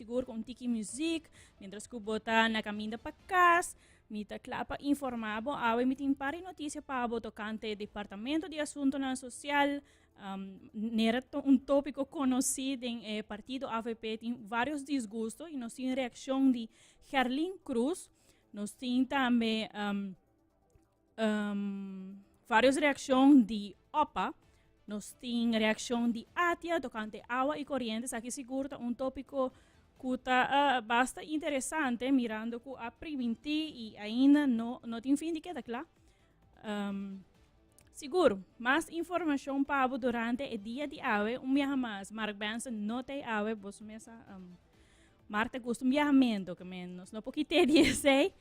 sigur ku un tiki muzik, mientras ku bo ta na kaminda pa kas, mi ta kla pa informá bo. Awe mi tin par di notisia pa bo tokante Departamento di Asuntonan Sosial. Nera ta un tópiko konosí den e partido avp, tin vários disgusto i nos tin reakshon di Gerlin Cruz. Nos tin tambe Varios reaccion di OPA. Nos tin reaccion di ATIA tocante awa y coriente. Esaki sigur ta un topico cu ta uh, basta interesante mirando cu a priminti y ainda no, no tin fin di keda cla. Um, sigur, mas informacion pa bo durante e dia di awe. Un biaha mas, Mark Benson no te awe, boso mesa um, Mark te gusta un viajamento, que menos no poquite di esei.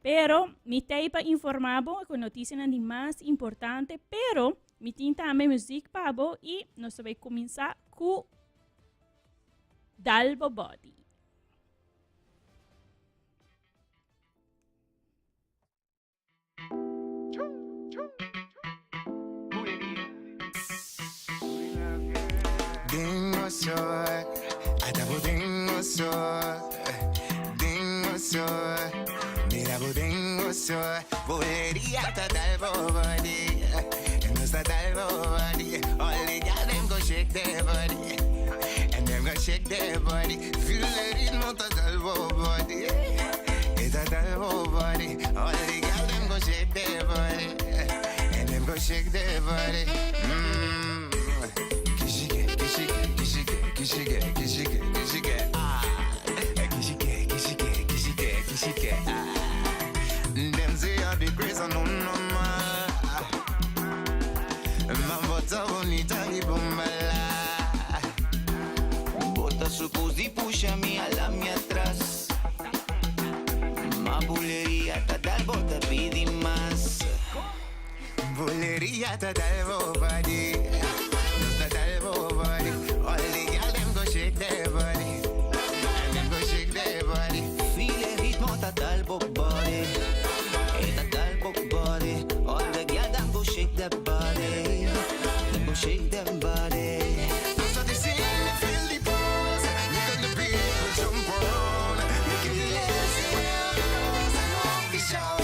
Pero mi t'ei pa informá bo ku notisianan di mas importante, pero mi tin tambe muzik pa bo i nos ta bai kuminsá ku Dal Bo Body. Den oso, ata bo den oso, den oso, mira bo den oso, boleria ta dal bo body, nos ta dal bo body, all the gal dem go shake their body, and them go shake their body, feel the ritmo ta dal bo body, e ta dal bo body, all the gal dem go shake their body, and them go shake their body. Kishike, kishike, kishike, kishike, kishike, kishike, ah. Kishike, kishike, kishike, kishike, ah. Dem say I dey craze, I no normal. Man, bota bonita y bombala. Bota su cos di pusha mi ala mi atras. Ma buleria ta dal bota pidi mas. Buleria ta dal bo body. Nos ta dal bo body. All the gyal dem go shake their body. And dem go shake their body. Feel e ritmo ta dal bo body. E ta dal bo body. All the gyal dem go shake their body. Dem go shake their body. Nos ta di sing and feel the pulse. Make all the people jump around. Make you lazy well because I know fi shout.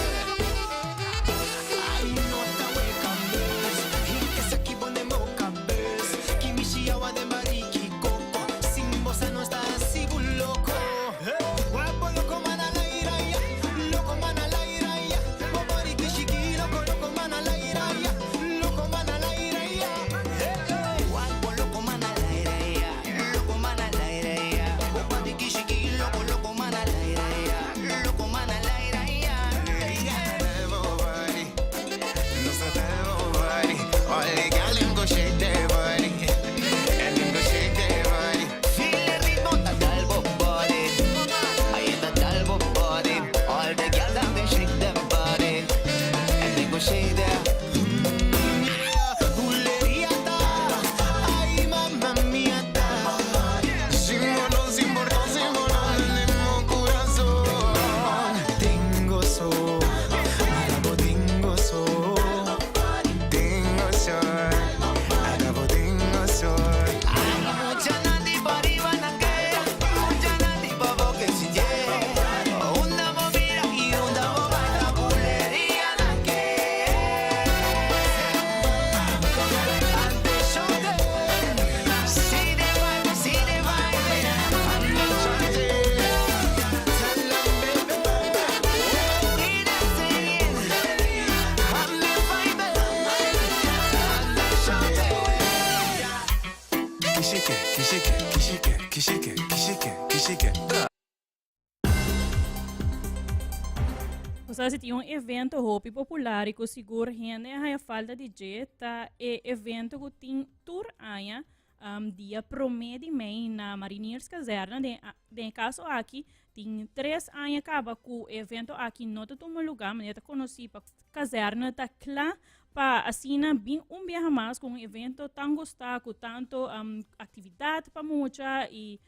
Bo sa si tin un evento hopi popular y cu sigur hende a haya falta di dje ta e evento cu tin tur aña um, dia prome di mei na Marinierskazerne. Den, den e caso aki tin tres aña caba cu e evento aki no ta tuma lugar, manera ta conoci pa kazerne ta cla pa asina bin un biaha mas cu un evento tan gusta cu tanto um, actividad pa mucha y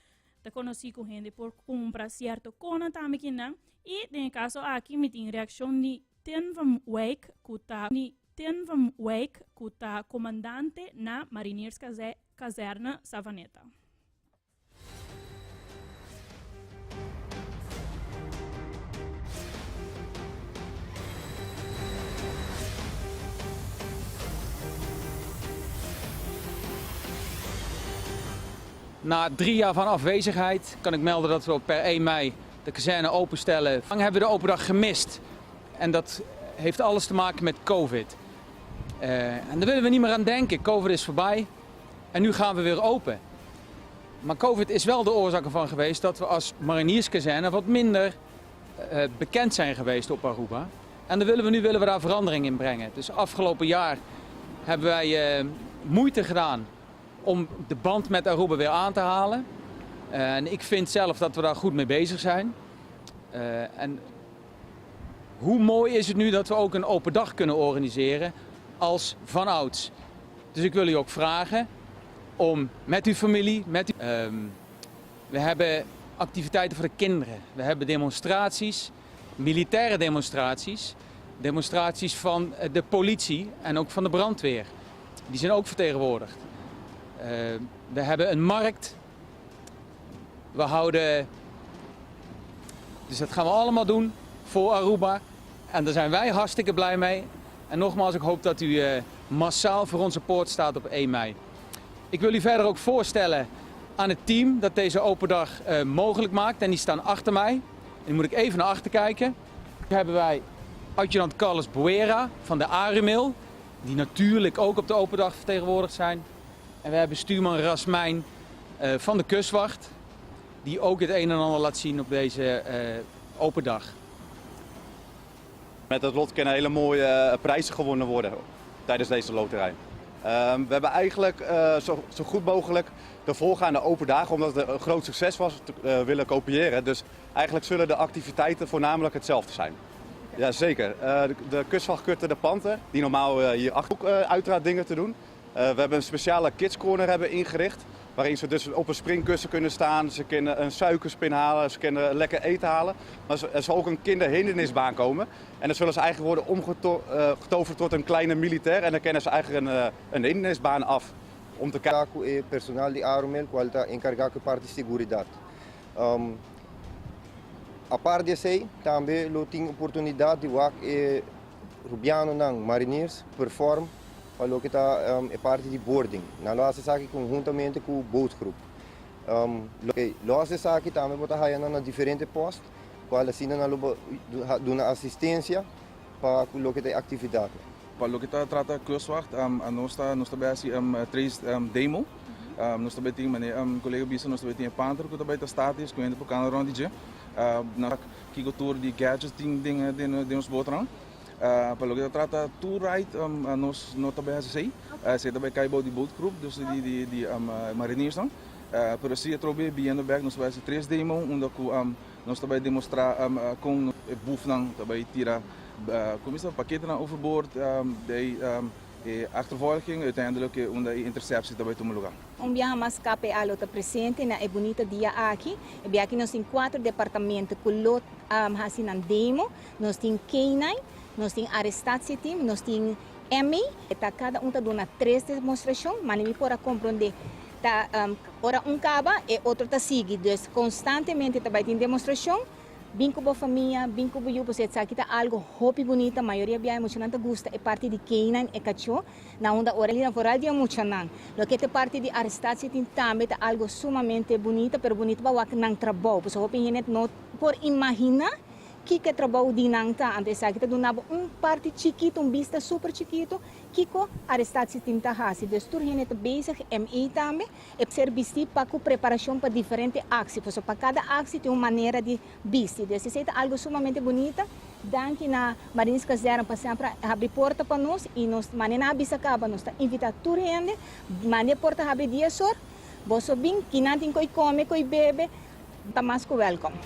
Ta konosí ku hende por kumpra sierto kona tambe kinan i den e kaso aki mi tin reakshon di Tin van Wijk ku ta di Tin van Wijk ku ta komandante na Marinierskazerne Savaneta. Na drie jaar van afwezigheid kan ik melden dat we per 1 mei de kazerne openstellen. Lang hebben we de open dag gemist. En dat heeft alles te maken met COVID. En daar willen we niet meer aan denken. COVID is voorbij en nu gaan we weer open. Maar COVID is wel de oorzaak ervan geweest dat we als marinierskazerne wat minder bekend zijn geweest op Aruba. En daar willen we nu willen we daar verandering in brengen. Dus afgelopen jaar hebben wij moeite gedaan om de band met Aruba weer aan te halen. En ik vind zelf dat we daar goed mee bezig zijn. En hoe mooi is het nu dat we ook een open dag kunnen organiseren als vanouds. Dus ik wil u ook vragen om met uw familie, met u, we hebben activiteiten voor de kinderen. We hebben demonstraties, militaire demonstraties, demonstraties van de politie en ook van de brandweer. Die zijn ook vertegenwoordigd. We hebben een markt. We houden... Dus dat gaan we allemaal doen voor Aruba. En daar zijn wij hartstikke blij mee. En nogmaals, ik hoop dat u massaal voor onze poort staat op 1 mei. Ik wil u verder ook voorstellen aan het team dat deze open dag mogelijk maakt. En die staan achter mij. En nu moet ik even naar achter kijken. Nu hebben wij adjudant Carlos Boera van de Arumil. Die natuurlijk ook op de open dag vertegenwoordigd zijn. En we hebben stuurman Rasmijn van de kustwacht. Die ook het een en ander laat zien op deze open dag. Met dat lot kunnen hele mooie prijzen gewonnen worden tijdens deze loterij. We hebben eigenlijk zo goed mogelijk de voorgaande open dagen, omdat het een groot succes was, te willen kopiëren. Dus eigenlijk zullen de activiteiten voornamelijk hetzelfde zijn. Jazeker. De kustwachtkutter, de Panter, die normaal hier achter ook uiteraard dingen te doen. We hebben een speciale kidscorner ingericht, waarin ze dus op een springkussen kunnen staan, ze kunnen een suikerspin halen, ze kunnen lekker eten halen. Maar er zal ook een kinderhindernisbaan komen. En dan zullen ze eigenlijk worden omgetoverd tot een kleine militair. En dan kennen ze eigenlijk een hindernisbaan af. Om te kijken. Ku e personal di Arumel, cual ta encargado cu parte de seguridad. Aparte de esey, tambe lo tin oportunidad di wak e Rubiano nan mariniers perform pa loke ta e parti di boarding. Nan lo haci esaki conhuntamente cu bootgroep. Lo haci esaki tambe bo ta haya nan na diferente post, cual asina nan lo duna asistencia pa cu loke ta e actividadnan. Pa loke ta trata kustwacht, nos ta, nos ta bay haci tres demo. Nos ta bay tin, mane colega bisa, nos ta bay tin e panter cu ta bay ta statisch, cu hende por cana rond di dje. Na kico tur di gadgets tin den nos boterham. Pa loke ta trata tour ride, nos no ta bay haci esey. Esey ta bay cay bou di bootgroep, dus di mariniersnan. Pero si atrobe biendo bek nos ta bay haci tres demo unda cu nos ta bay demostra con e boefnan ta bay tira cuminsa paketenan overboord, de e achtervolging, uiteindelijk unda e interceptie ta bay tuma lugar. Un biaha mas KPA lo ta presente na e bunita dia aki. E biaha aki nos tin cuatro departamento cu lo haci nan demo. Nos tin K9, nos tin arrestatieteam, nos tin MA. Ta cada un ta duna tres demostracion, mane mi por a compronde ta ora un caba e otro ta sigui. Dus constantemente ta bay tin demostracion. Bin ku bo famia, bin ku bo yu, pasobra esaki ta algo hopi bunita. Mayoria biaha e muchanan ta gusta e parti di keinan, e kachó, na unda ora linan foral di e muchanan. Loke ta e parti di arestatie tin tambe ta algo sumamente bunita, pero bunita pa wak nan trabou, pasobra hopi hende no por imaginá kiko e trabou di nan ta. Anto esaki ta duna bo un parti chikitu, un bista super chikitu, kiko arestatie tin ta hasi. Dus tur hende ta bezig, ME tambe. E ser bisti pa cu preparacion pa diferente actie. Pasobra pa cada actie tin un manera di bisti. Dus esey ta algo sumamente bunita. Danki na Marines Kazerne pa semper a habri porta pa nos y nos manera nan a bisa caba nos ta invita tur hende. Manda e porta habri dies or. Boso bin, kinan tin coy come, coy bebe, ta mas cu welcome.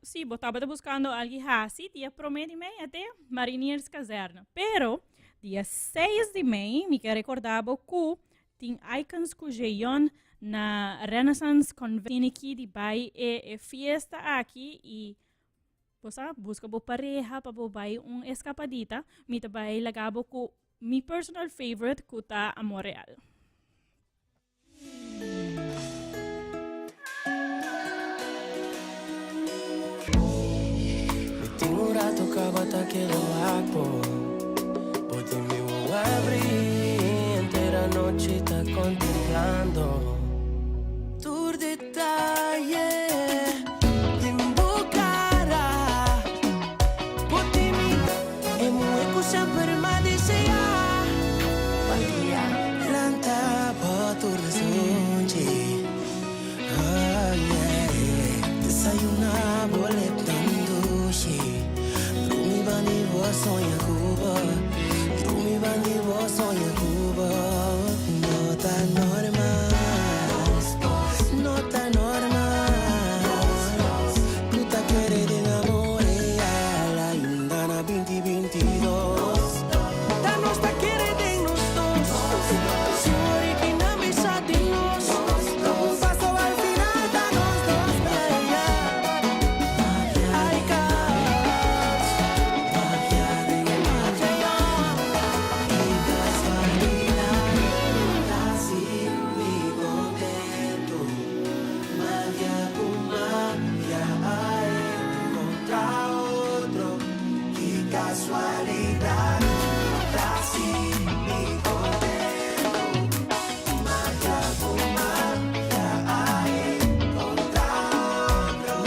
Si bo tabata buscando algi hasi, dia prome di mei ate Marinierskazerne. Pero, dia 6 di mei, mi ke recorda bo ku tin Icons ku Jeyon na Renaissance Convention. Tini ki di bai e fiesta aki i. Bo sa, buska bo pareha pa bo bai un eskapadita, mi ta bai laga bo ku mi personal favorite ku ta Amor Real. Mi tin un rato kaba ta keda wak bo Bo tin mi wowo abri Henter anochi ta kontemplando Tur detaye den bo kara Bo tin mi E muhe ku semper m'a desea Bon dia Lanta bo tur desunchi Oh yeah Desayuna bo lepnan dushi Drumi bandi bo soña ku bo Drumi bandi bo soña ku bo No ta normal No ta normal Ku ta kere den amor real Ainda na binti binti dos Ta nos ta kere den nos dos Sin origina bisa di nos Un paso al final ta nos dos yeah yeah Ay cas Magia den magia Y casualidad Haci mi contento Magia cu magia a encontra otro Ki casualidad Haci mi contento Magia cu magia a encontra otro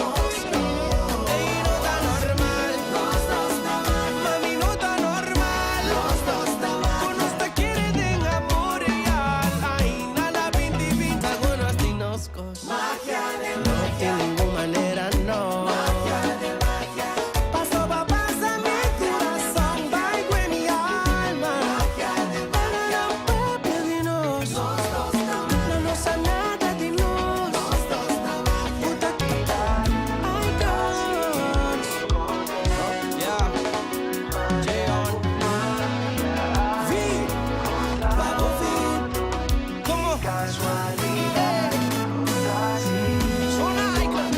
Ey no ta normal Nos dos ta mal Mami no ta normal Nos dos ta mal Cu nos ta kere den amor real Ainda na binti binti Awo nos tin nos cos Magia de magia No tin ningun manera no Magia de magia Paso pa pasa mi curason Bai cue mi alma Magia de magia No papia di nos Nos dos ta mal No no sa nada di nos Nos dos ta magia Puta Ay cos Yeah J-on V Babo V Como Zona Icon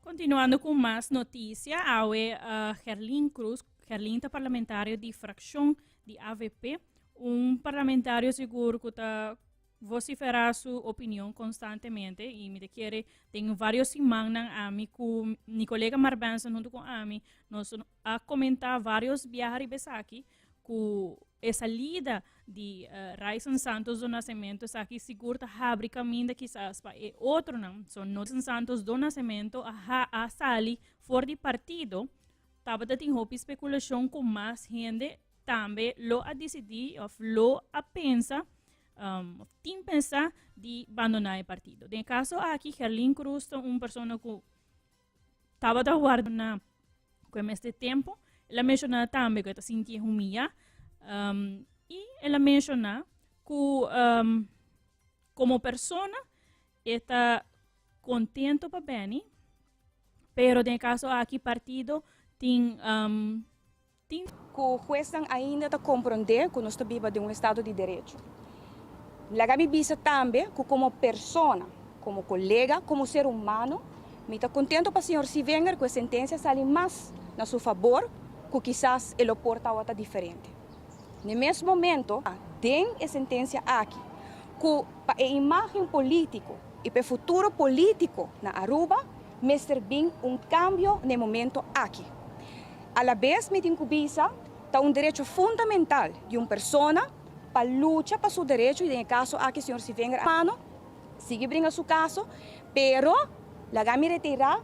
Continuando cu mas noticia, awe uh, Gerlin Cruz, Gerlin ta parlamentario di fraccion di AVP, un parlamentario sigur cu ta vociferá su opinion constantemente y mi ta kere den varios simannan ami cu mi colega Mar Benson hunto cu ami nos a comenta varios biaha riba esaki cu e salida di uh, Ryson Santos do Nascimento esaki sigur ta habri caminda kisas pa e otronan. So no Santos do Nascimento a, ha, a sali for di partido tabata tin hopi speculacion cu mas hende tambe lo a disidí òf lo a pensa òf tin pensá di bandoná e partido. Den e kaso aki Gerlin Cruz ta un persona ku tabata warda na ku e mester tempu. El a menshoná tambe ku e ta sintié humiyá i el a menshoná ku komo persona e ta kontento pa beni, pero den e kaso aki partido tin Tin. Ku huesnan ainda ta komprondé ku nos ta biba den un estado di derecho. Laga mi bisa tambe ku komo persona, komo kolega, komo ser humano, mi ta kontento pa señor Sievinger ku e sentensia sali mas na su fabor ku kisas e lo por tabata diferente. N'e mes momento, den e sentensia aki, ku pa e imágen polítiko i pa e futuro polítiko na Aruba, mester bin un kambio n'e momento aki. Alabes mi tin ku bisa ta un derecho fundamental di un persona pa lucha pa su derecho y den e caso aki señor Sievinger a mano sigui bringa su caso pero laga mi retira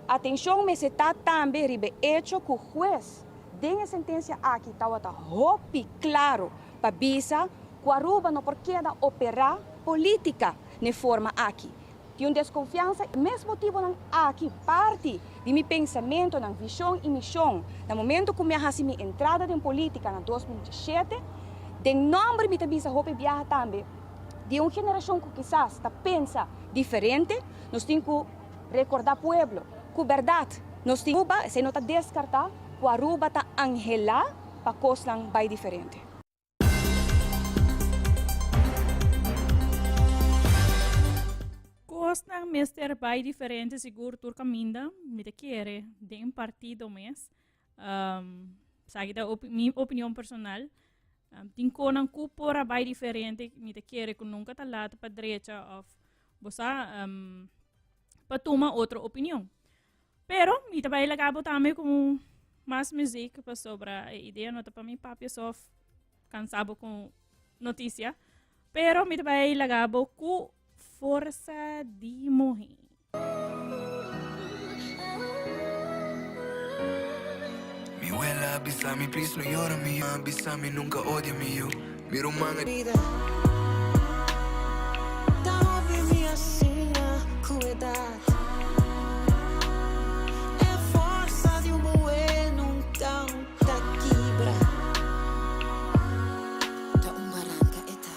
atencion mester ta tambe riba e hecho ku hues den e sentencia aki tawata hopi claro pa bisa ku Aruba no por keda opera politica. n'e forma aki. Tin un deskonfiansa e mes motibonan aki parti di mi pensamentonan, vishon i mishon na momento ku mi a hasi mi entrada den politika na 2017. Den nòmber mi ta bisa hopi biaha tambe di un generashon ku kisas ta pensa diferente. Nos tin ku rekordá pueblo ku bèrdat nos tin Aruba, esei no ta deskartá ku Aruba ta anhelá pa kosnan bai diferente. Kosnan mester bai diferente sigur tur kaminda, mi ta kere den partido mes. Um, esaki ta opi mi opinion personal. Um, tin konan ku por a bai diferente, mi ta kere ku nunka ta laat pa drecha of bo sa um, pa tuma otro opinion. Pero mi ta bai laga bo tambe ku mas muziek pasobra e idea no ta pa mi papia so of kansa bo ku notisia. Pero mi ta bai laga bo ku Forsa di Muhé. Mi wela a bisa mi please no yora mi a bisa mi nunca odia mi yu mi ruman a. Vida ta hopi mi asina ku edat E forsa di un muhé nunka ta kibra Ta un baranka e ta.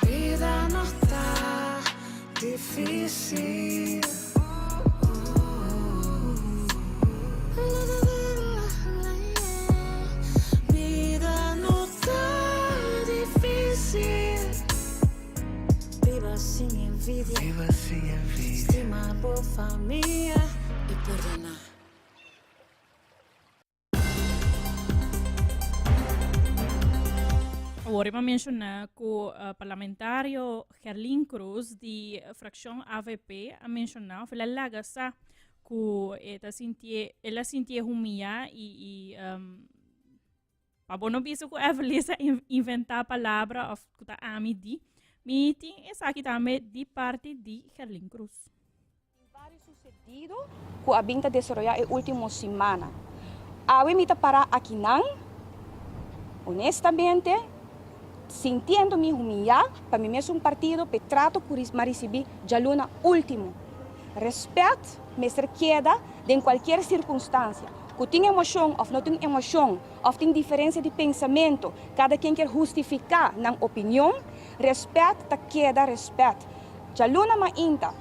Bida no ta difícil. Bida no ta difícil. Biba sin envidia. Stima bo famia i perdona. Awor e menciona cu parlamentario Gerlin Cruz di fraccion AVP a menciona of el a laga sa cu e ta sintie el a sintie humilla y y um, pa bo no bisa cu Evelis a inventa palabra of cu ta ami di mi tin esaki tambe di parti di Gerlin Cruz. Tin varios sucedido cu a bin ta desaroya e ultimo simana. Awe mi ta para akinan, honestamente, sintiendo mi humiya pa mi mesun partido p'e trato cu m'a ricibi djaluna ultimo. Respet mester keda den cualkier circunstancia. Cu tin emocion of no tin emocion of tin diferencia di pensamento, cada quien kier hustifica nan opinion, respet ta keda respet. Djaluna mainta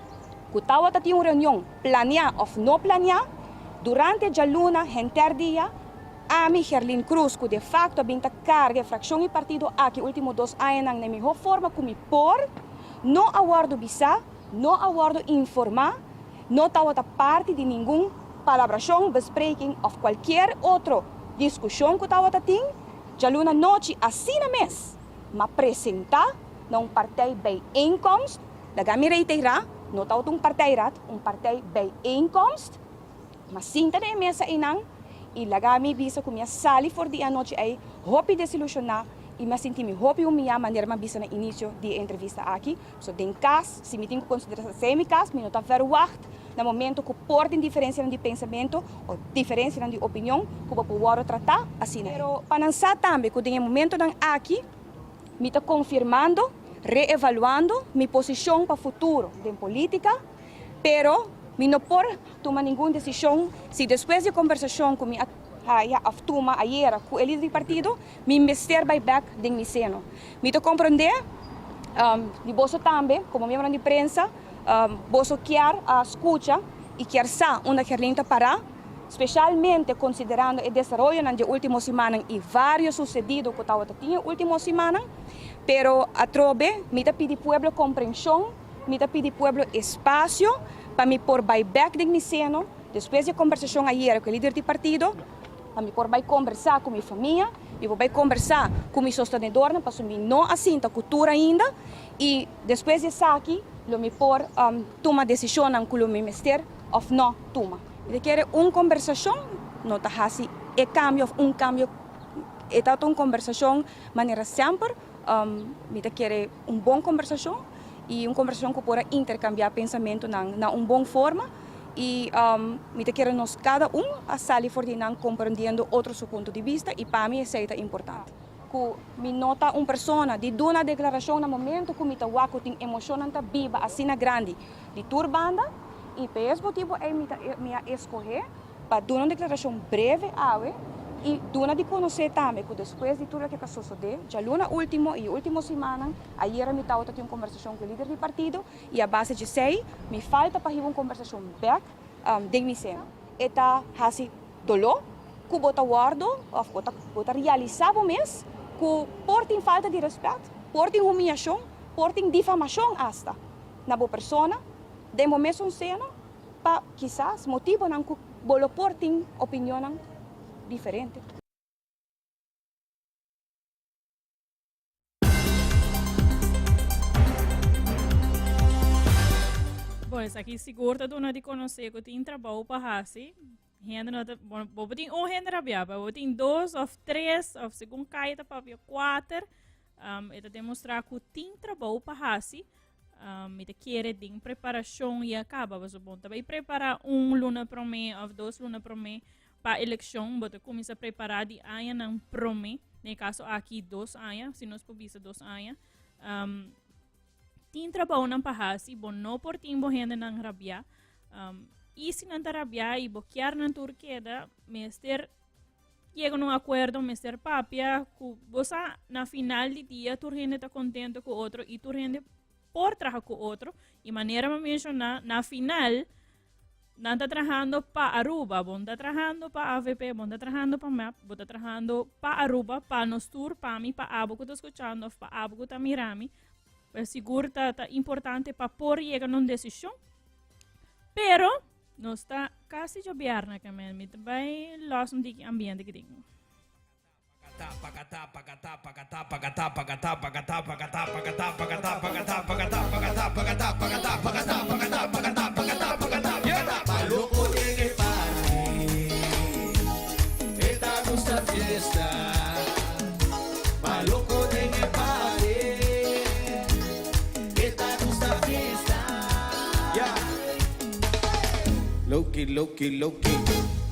ku tawata tin un reunion planeá òf no planeá, durante djaluna henter dia, ami, Gerlin Cruz, ku de fakto a bin ta karga e frakshon i partido aki último dos añanan na e mihó forma ku mi por, no a wòrdu bisá, no a wòrdu informá, no tawata parti di ningun palabrashon, bespreking òf kualkier otro diskushon ku tawata tin djaluna nochi asina mes. M'a presentá na un partij bijeenkomst, laga mi reiterá, no ta un partijraad, un partij bijeenkomst, m'a sinta den e mesa einan i laga mi bisa ku mi a sali for di e anochi ei hopi desilushoná i mi a sinti mi hopi humiyá manera mi a bisa na inisio di e entrevista aki. So den kas, si mi tin ku konsiderá esei mi kas, mi no ta verwagt na momento ku por tin diferensianan di pensamentu o diferensianan di opinion ku bo por wòrdu tratá asina. Pero pa nan sa tambe ku den e momentonan aki mi ta konfirmando, reevaluando mi posishon pa futuro den polítika, pero mi no por tuma ningun desishon si despues di e kombersashon ku mi a haya òf tuma ayera ku e lider di partido, Mi mester bai bek den mi seno. Mi ta komprondé di boso tambe, komo miembronan di prensa, boso kier a skucha i kier sa unda Gerlin ta pará, speshalmente konsiderando e desaroyonan di e último simannan i vários susedido ku tabata tin e último simannan. Pero atrobe mi ta pidi pueblo komprenshon, mi ta pidi pueblo espasio pa mi por bai bek den mi seno despues di e kombersashon ayera ku e lider di partido. Pa mi por bai kombersá ku mi famia, mi por bai kombersá ku mi sostenedornan pasobra mi no a sinta ku tur ainda i despues di esaki lo mi por tuma desishonnan ku lo mi mester òf no tuma. Mi ta kere un kombersashon no ta hasi e kambio òf un kambio, e ta un kombersashon manera semper, mi ta kere un bon kombersashon i un kombersashon ku por a interkambiá pensamentunan na un bon forma. I mi ta kere nos kada un a sali for di nan komprendiendo otro su punto di bista i pa mi esei ta importante. ku mi no ta un persona di duna deklarashon na momento ku mi ta wak ku tin emoshonnan ta biba asina grandi di tur banda i pa es motibu ei mi ta mi a eskohé pa duna un deklarashon breve awe i duna di konosé tambe ku despues di tur loke ka sosodé djaluna último i e último simannan ayera mi tabata tin un kombersashon ku e lider di partido i a base djesei mi falta pa hiba un kombersashon bèk den mi seno. E ta hasi doló ku bo ta wòrdu òf bo ta bo ta realisá bo mes ku por tin falta di rèspèt, por tin humiashon, por tin difamashon asta na bo persona den bo mesun seno pa kisas motibonan ku bo lo por tin opinionnan diferente. Bon, esaki sigur ta duna di konosé ku tin trabou pa hasi. Hende no ta, bon, bo por tin un hende rabiá, pero bo tin dos òf tres òf segun kaya ta papia kuater. Um, e ta demostrá ku tin trabou pa hasi. Um, mi ta kere den preparashon ya kaba, paso bon ta bai prepará un luna promé òf dos luna promé Pa elekshon bo ta kuminsá prepará di añanan promé, den e kaso aki dos aña, si nos por bisa dos aña. Um, tin trabounan pa hasi, bo no por tin bo hendenan rabiá. Um, i si nan ta rabiá i bo kier nan tur keda, mester yega na un akuerdo, mester papia ku bo sa na final di dia tur hende ta kontento ku otro i tur hende por traha ku otro. I manera mi a menshoná, na final Nan ta trahando pa Aruba, bo no ta trahando pa avp, bo no ta trahando pa mep, bo ta trahando pa Aruba, pa nos tur, pa mi, pa abo ku ta skuchando of pa abo ku ta mira mi. Pues sigur ta ta importante pa por yega na un desishon. Pero nos ta kasi djobièrnè ke men, mi ta bai lòs un tiki ambiente ki tin.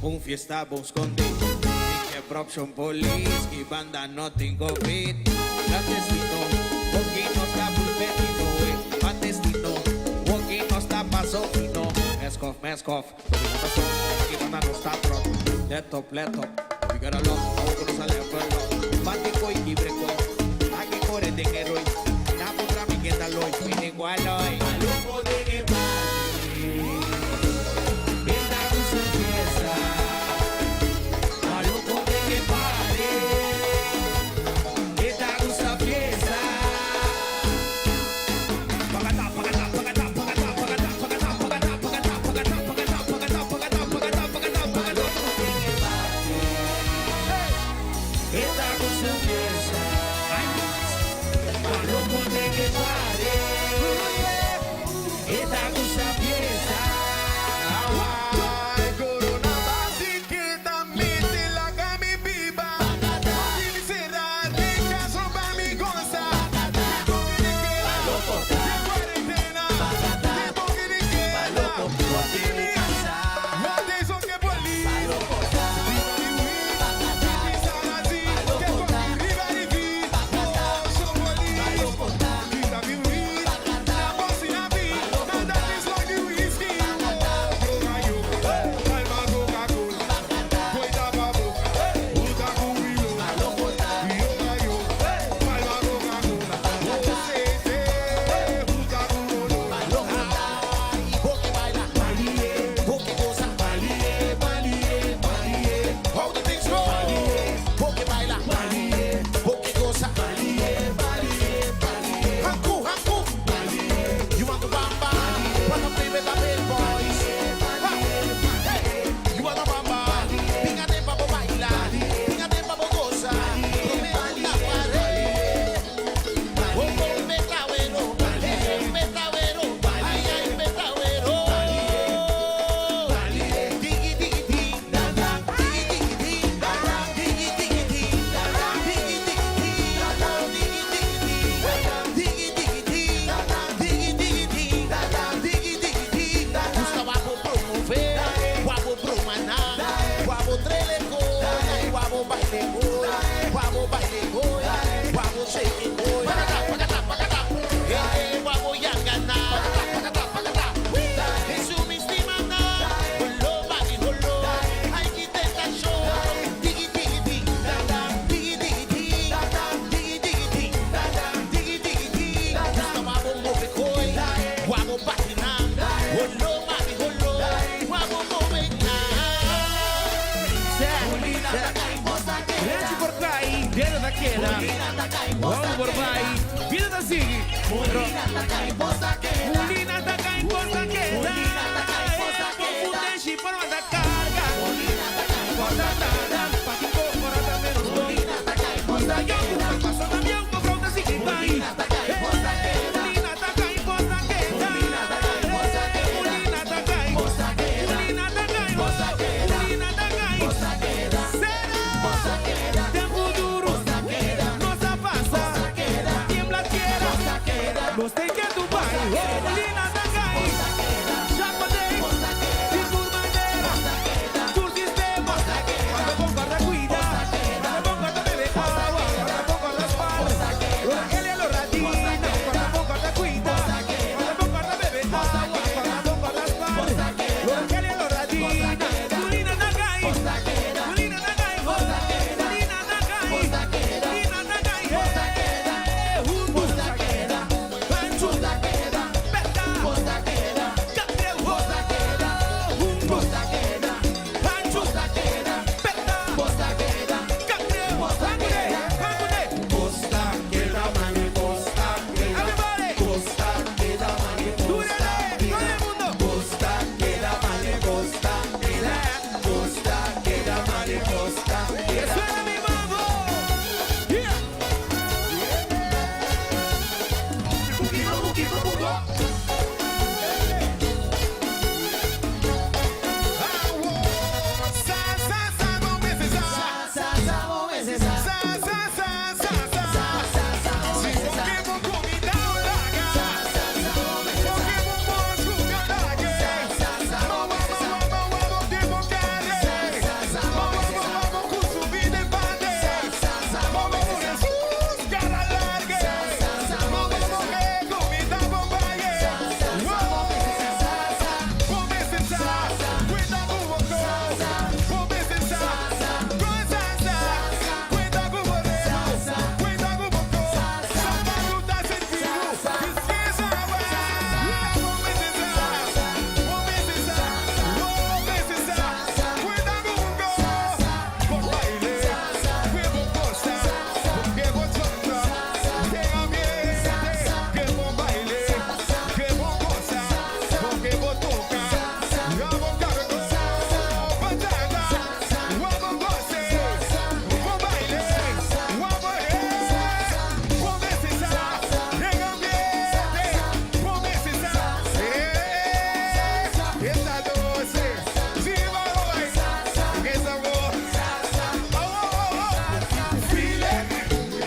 Un fiesta bon scondi Mi ke propshon polis Ki banda no tin covid Clandestino Woki no sta pulpetino eh Clandestino Woki no sta paso fino Meskov meskov Woki no ta stop Ki banda no sta trot Let up let up We gotta love Awo ku nos a level up Bati koi kibre koi Aki kore den e roi Na puntra mi ken ta loi Mi tin ku a loi Maluco den e party. Mulina ta kai, kos ta keda. Bo fundeshi por wanta karga. Kos ta tarda, pakiko ora ta menos bon. Kos ta yònku, paso ta bieu, bo grou ta sigui bai. Mulina ta kai, kos ta keda. Mulina ta kai, mulina ta kai, mulina ta kai, mulina ta kai. Sera, tempu duru, nos a pasa, tiembla tiera, nos ten ke Dubai. Mulina ta kai, Chapatei, di tur manera, tur sistema. Cuando bon guarda cuida, cuando bon guarda bebe awa, cuando bon guarda spar, lo Elia lo radina, cuando bon guarda cuida, cuando bon guarda bebe awa, cuando bon guarda spar, lo Elia lo radina. Mulina ta kai, mulina ta kai, mulina ta kai, mulina ta kai, eh, hundu, panchu, beta, catreu, hundu, panchu, beta, catreu, hangune, hangune. Everybody, dúrale, todo el mundo. Que suene mi mambo. Yeah. Sa, sa, sa, bo mester sa. Sa, sa, sa, sa, sa. Si bo ke bo kuminda o laga. Bo ke bo mos ku kalague. Mowa, mowa, mowa, bo ke bo kare. Mowa, mowa, bo ku su bida bande. Mowa, bo Jesus cara largue. Mowa, bo ke kuminda bo baie. Bo mester sa, kuida ku bo kos. Bo mester sa, goza sa, kuida ku bo redu, kuida ku bo kos. Sa ku ta sentidu, diskesa wa. Bo mester sa, bo mester sa, bo mester sa, kuida ku bo kos. Bo baile, ku bo gosa, ku bo chanta, den ambiente, ku bo baile, ku bo gosa, ku bo toka. Ya bo cargo, batata, wa bo goce, bo baile, wa bo he, bo mester sa, den ambiente, bo mester sa, eh, esta doce, si va hoy, que sabor, oh, oh, oh, feel it,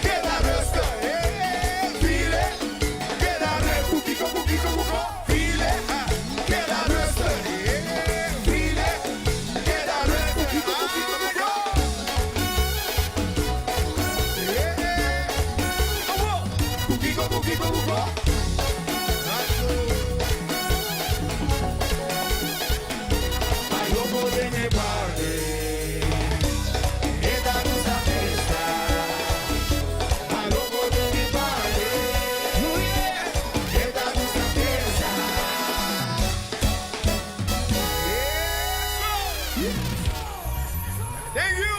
keda rustig, eh, feel it, keda rustig, kiko, kiko, kiko, feel it, ah, keda rustig, eh, feel it, keda rustig, kiko, kiko, kiko, eh, oh, kiko, kiko, kiko, Ay, loco den e party, esta gusta fiesta. Ay, loco den e party, esta gusta fiesta. Thank you,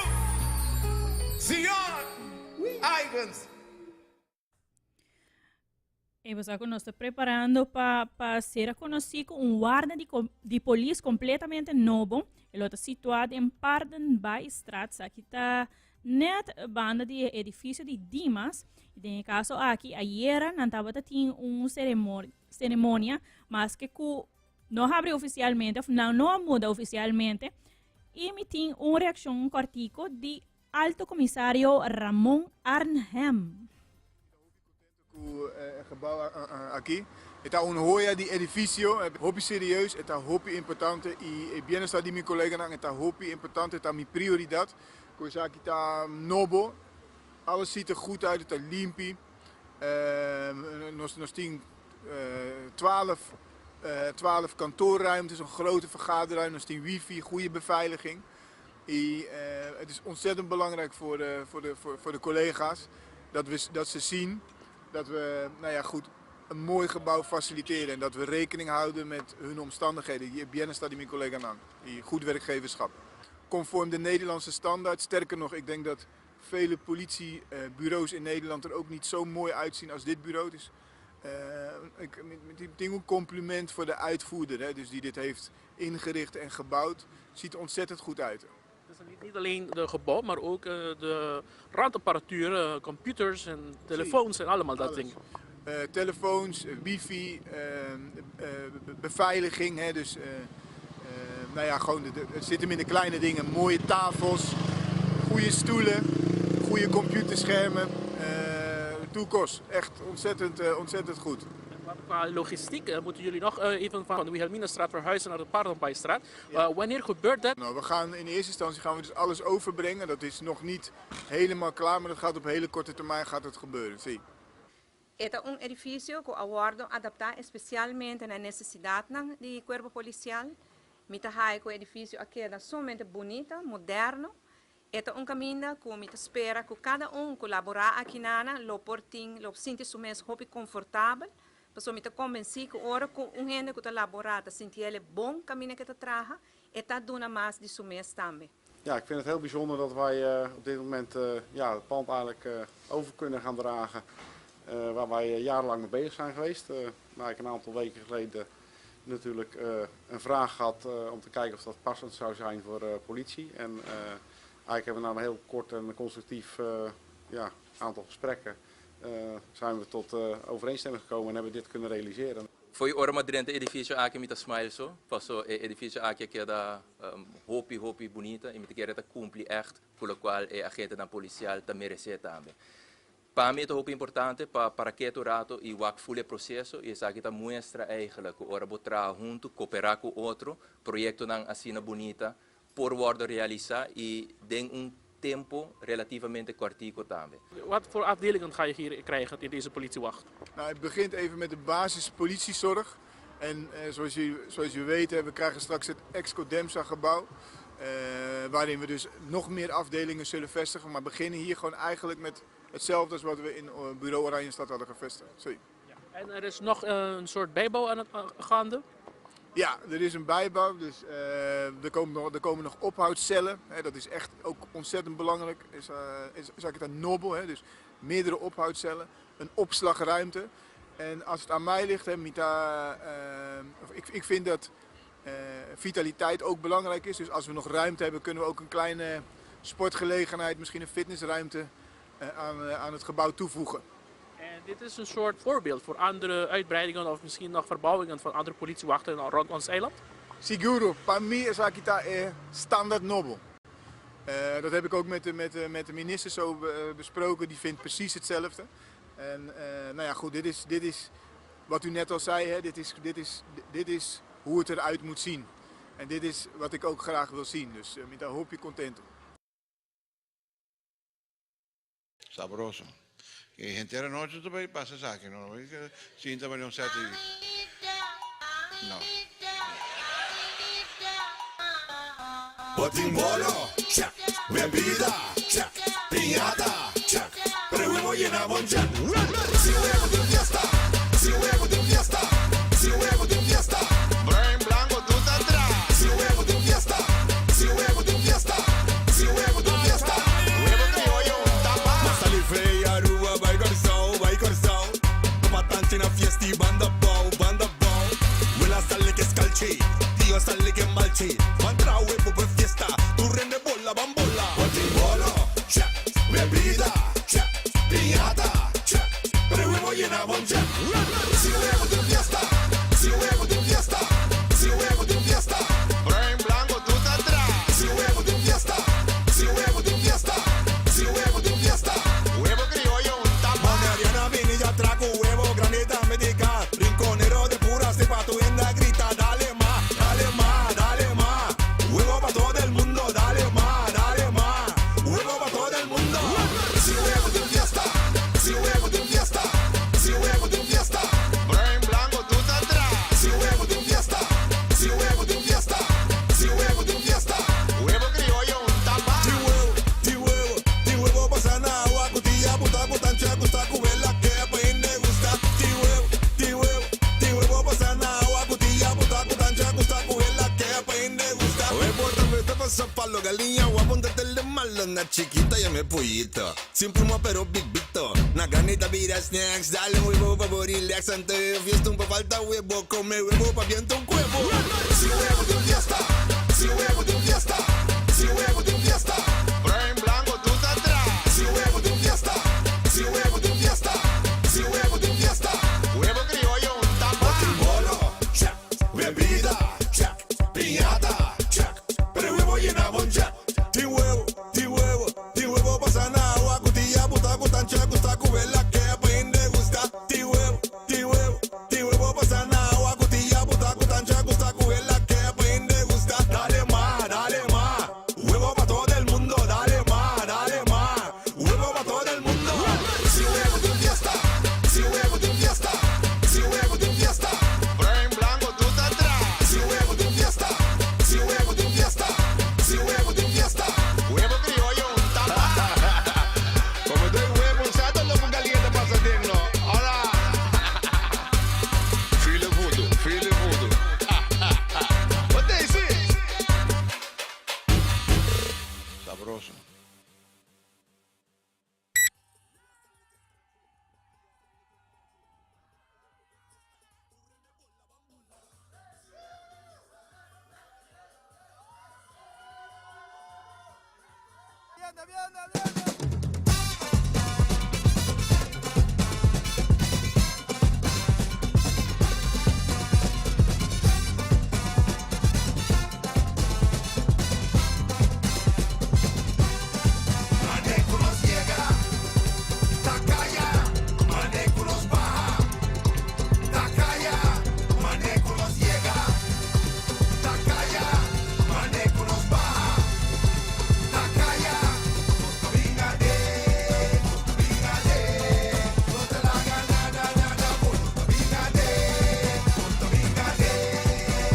Zion Icons. E bo nos ta preparando pa ser konosí ku un warda di polis kompletamente nobo. E ta situá den Paardenbaaistraat, aki ta net banda di edifisio di Dimas. I den kaso aki, ayera nan tabata tin un seremonia, mas ku no a habri ofisialmente, no, no a muda ofisialmente. I mi tin un reakshon kòrtiku di Alto Komisario Ramon Arnhem. Ku e gebouw aki. E ta un joya di edifisio, hopi serieus, e ta hopi importante i e bienestar di mi koleganan ta hopi importante, ta mi prioridat. Kos aki ta nobo, alles ziet er goed uit, ta limpi. Nos tin 12 kantoorruimtes, een grote vergaderruimte, nos tin wifi, goede beveiliging. I het is ontzettend belangrijk voor de collega's dat ze zien dat we, nou ja, goed, een mooi gebouw faciliteren en dat we rekening houden met hun omstandigheden. E bienestar di mi koleganan, i goed werkgeverschap. Conform de Nederlandse standaard. Sterker nog, ik denk dat vele politiebureaus in Nederland er ook niet zo mooi uitzien als dit bureau. Dus Ik tin un compliment voor de uitvoerder, hè, dus die dit heeft ingericht en gebouwd. Ziet er ontzettend goed uit. Dus niet alleen de gebouw, maar ook de randapparatuur, computers en telefoons en allemaal dat Alles. ding. Telefoons, wifi, beveiliging. Hè, dus, nou ja, gewoon het zit hem in de kleine dingen. Mooie tafels, goede stoelen, goede computerschermen. Tur kos, echt ontzettend, ontzettend goed. Qua logistiek moeten jullie nog even van de Wilhelminastraat verhuizen naar de Paardenpaaistraat. Wanneer gebeurt dat? Nou, in eerste instantie gaan we dus alles overbrengen. Dat is nog niet helemaal klaar, maar dat gaat op hele korte termijn gaat het gebeuren. Zie. E ta un edifisio ku a wòrdu adaptá espesialmente na nesesidatnan di kuerpo polisial. Mi ta haya ku e edifisio a keda sumamente bunita, moderno. E ta un kaminda ku mi ta spera ku kada un ku laborá akinan lo por tin, lo sinti su mes hopi konfortabel. Pasobra mi ta konvensí ku ora ku un hende ku ta laborá ta sinti el bon kaminda ku e ta traha, e ta duna mas di su mes tambe. Ja, ik vind het heel bijzonder dat wij op dit moment ja, het pand eigenlijk over kunnen gaan dragen. Waar wij jarenlang mee bezig zijn geweest. Waar ik een aantal weken geleden natuurlijk een vraag had om te kijken of dat passend zou zijn voor politie. En eigenlijk hebben we na een heel kort en constructief ja, aantal gesprekken zijn we tot overeenstemming gekomen en hebben dit kunnen realiseren. Fo'i ora m'a drenta e edifisio aki mi ta smile so, paso e edifisio aki a keda hopi hopi bunita i mi ta kere ta kumpli ègt ku lokual e agentenan polisial ta meresé tambe. Pa mi e ta hopi importante pa para ketu rato i wak ful e proseso i esaki ta muestra eigenlijk ku ora bo traha huntu, koperá ku otro, proyektonan asina bunita por wòrdu realisá i den un tempo relativamente kòrtiku tambe. Wat voor afdelingen ga je hier krijgen in deze politiewacht? Nou, het begint even met de basis politiezorg. En zoals u weet, we krijgen straks het ex-Codemsa gebouw. Waarin we dus nog meer afdelingen zullen vestigen. Maar beginnen hier gewoon eigenlijk met hetzelfde als wat we in Bureau Oranjestad hadden gevestigd. Sorry. Ja. En er is nog een soort bijbouw aan het gaande? Ja, er is een bijbouw. Dus er komen nog ophoudcellen. Hè, dat is echt ook ontzettend belangrijk. Is eigenlijk een nobo, hè, dus meerdere ophoudcellen. Een opslagruimte. En als het aan mij ligt, hè, mi ta, of ik vind dat vitaliteit ook belangrijk is. Dus als we nog ruimte hebben, kunnen we ook een kleine sportgelegenheid, misschien een fitnessruimte aan het gebouw toevoegen. En dit is een soort voorbeeld voor andere uitbreidingen of misschien nog verbouwingen van andere politiewachten rond ons eiland? Seguro, pa mi esaki ta e standaard nobo. Dat heb ik ook met de minister zo besproken, die vindt precies hetzelfde. En nou ja, goed, dit is wat u net al zei, hè? Dit is hoe het eruit moet zien. En dit is wat ik ook graag wil zien, dus mi ta hopi kontentu. Sabroso. E henter anochi ta bai pasa esaki, no? Sinta bai un set di. No. Bo tin bolo, check. Bebida, check. Piñata, check. Pero huevo llena bon check. Si huevo tin fiesta, si huevo tin fiesta, si huevo tin fiesta. Brian Blanco, tu ta atrás. Si huevo tin fiesta, si huevo tin fiesta, si huevo tin fiesta. Huevo criollo, tapa. M'a sali fo'i Aruba, bai Kòrsou, bai Kòrsou. Pa tanchi na fiesta i banda bou, banda bou. Wela sali ku skalchi, tio sali ku malchi. Ban traha webu pa fiesta, tur hende bola, ban bola. Bo tin bolo, check. Bebida, check. Piñata. Métele malo na chiquita y me pollito. Sin pluma pero bibito. Na granita vira snacks. Dale un huevo pa' relax. Antes de fiesta un pa' falta huevo. Come huevo pa' viento un huevo. Si huevo de fiesta. Si huevo de fiesta. Si huevo de fiesta. Brian Blanco, tú estás atrás. Si huevo de fiesta. Si huevo de fiesta. Si huevo de fiesta. Huevo criollo, un tapa. Bolo, check. Bebida, check. Piñata, check. Pero huevo llena bon check. Ti huevo, ti huevo, ti huevo pasa na agua. Cutilla, puta, cutancha, gusta, cubela, que aprende gusta. Ti huevo, ti huevo, ti huevo pasa na agua. Cutilla, puta, cutancha, gusta, cubela, que aprende gusta. Dale más, dale más. Huevo pa' todo el mundo, dale más, dale más. Huevo pa' todo el mundo. Si huevo de fiesta, si huevo de fiesta, si huevo de fiesta. Brian Blanco, tú estás atrás. Si huevo de fiesta, si huevo de fiesta, si huevo de fiesta. Huevo criollo, un tapa. Como doy huevo, un sato loco caliente pasa digno. Hola. Feel voodoo, feel voodoo. What they say? Sabroso. Maneco nos llega, Takaya, Maneco nos baja, Takaya, Maneco nos llega, Takaya, Maneco nos baja, Takaya, Costa Brigade, Costa Brigade, no te la gana, na, na, na, Costa Brigade, Costa Brigade,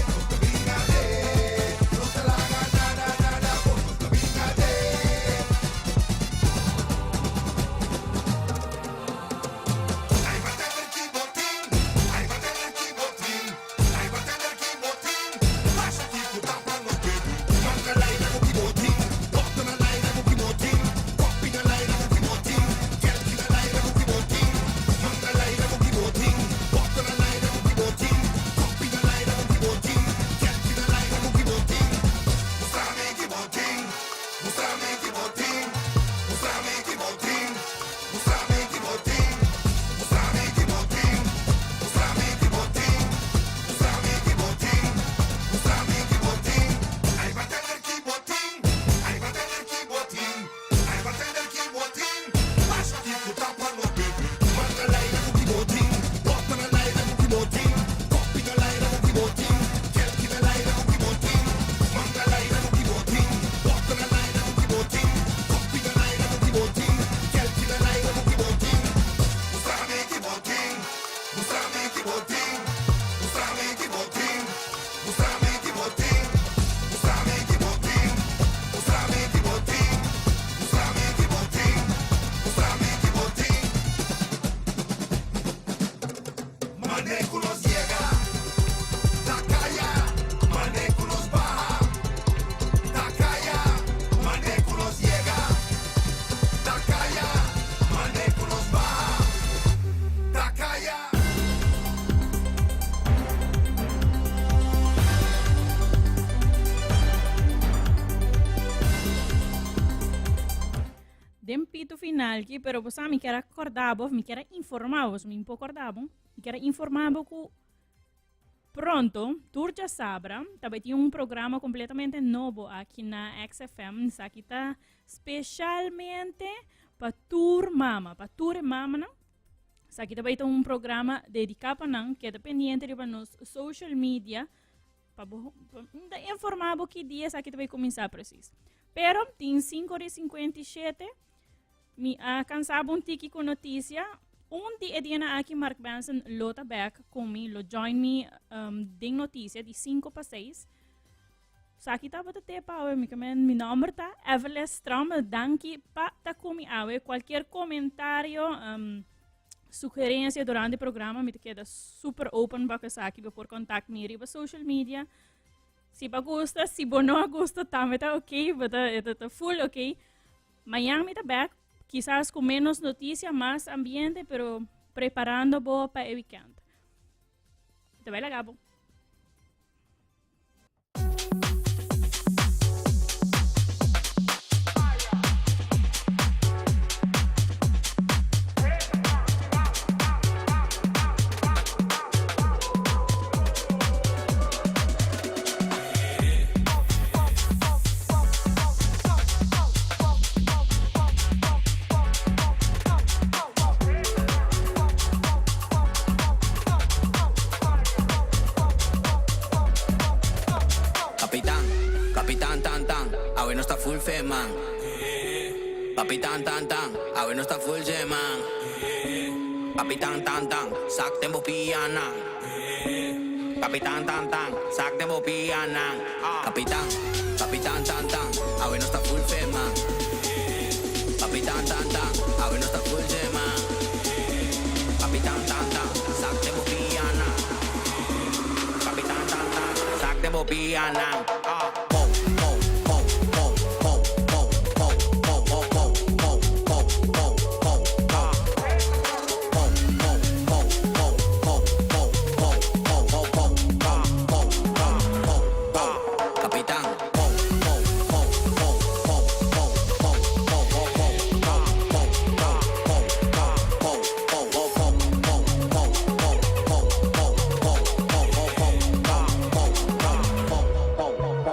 Costa Brigade, no te la gana, na, na, na, Costa Brigade. Ahí va a tener que botín, ahí va a tener que botín, ahí va a tener que botín. Pasa aquí ku tapa no baby. Manga laira ku ki botín, bota na laira ku ki botín, kopi na laira ku ki botín, kelki na laira ku ki botín. Manga laira ku ki botín, bota na laira ku ki botín, kopi na laira ku ki botín, kelki na laira ku ki botín. Mustrame ki botín, mustrame ki botín, mustrame ki botín, mustrame ki botín. Mustrame ki botín, mustrame ki botín, mustrame ki botín, mustrame ki botín. Ahí va a tener ki botín, ahí va a tener ki botín, ahí va a tener ki botín. Pasa ki ku tapa no baby. Manga laira ku ki botín, bota na laira ku ki botín, kopi na laira ku ki botín, kelki na laira ku ki botín. Manga laira ku ki botín, bota na laira ku ki botín, kopi na laira ku ki botín, kelki na laira ku ki botín. Mustrame ki botín, mustrame ki botín, mustrame ki botín, mustrame ki botín, mustrame ki botín, mustrame ki botín, mustrame ki botín, mustrame ki botín. Maneco nos llega, Takaya, Maneco nos baja, Takaya, Maneco nos llega, Takaya, Maneco nos baja. Takaya. Den pito final ki, pero bo sa mi kier a corda bo, mi kier a informa bo, mi por corda bo, mi kier a informa bo ku pronto, tur djasabra, ta bai tin un programa completamente nobo aki na XFM, esaki ta specialmente pa tur mama, pa tur e mamanan. Esaki ta bai ta un programa dedica pa nan, keda pendiente riba nos social media pa bo pa informa bo ki dia esaki ta bai cuminsa precies. Pero tin 5 ora y 57, mi a cansa bo un tiki cu noticia. Un di e dianan aki Mark Benson lo ta back cu mi, lo join mi um, den noticia di 5 pa 6. Saki tabata te pa awe, mi kamen, mi nomber ta Everless Strom, danki pa ta cu mi awe. Cualkier comentario, um, sugerencia durante programa, mi ta keda super open pa esaki, bo por contact mi riba social media. Si bo a gusta, si bo no a gusta tambe ta ok, bo ta, e ta, ta full ok. Mañan mi ta back, kisas ku menos noticia, mas ambiente, pero preparando bo pa e weekend. Te bai laga bo. Kapitan, kapitan tan tan, awe nos ta full fe man. Papi tan tan tan, awe nos ta full je man. Papi tan tan tan, sak den bo pianan. Papi tan tan tan, sak den bo pianan. Kapitan, kapitan tan tan, awe nos ta full fe man. Papi tan tan tan, awe nos ta full je man. Papi tan tan tan, sak den bo pianan. Papi tan tan tan, sak den bo pianan.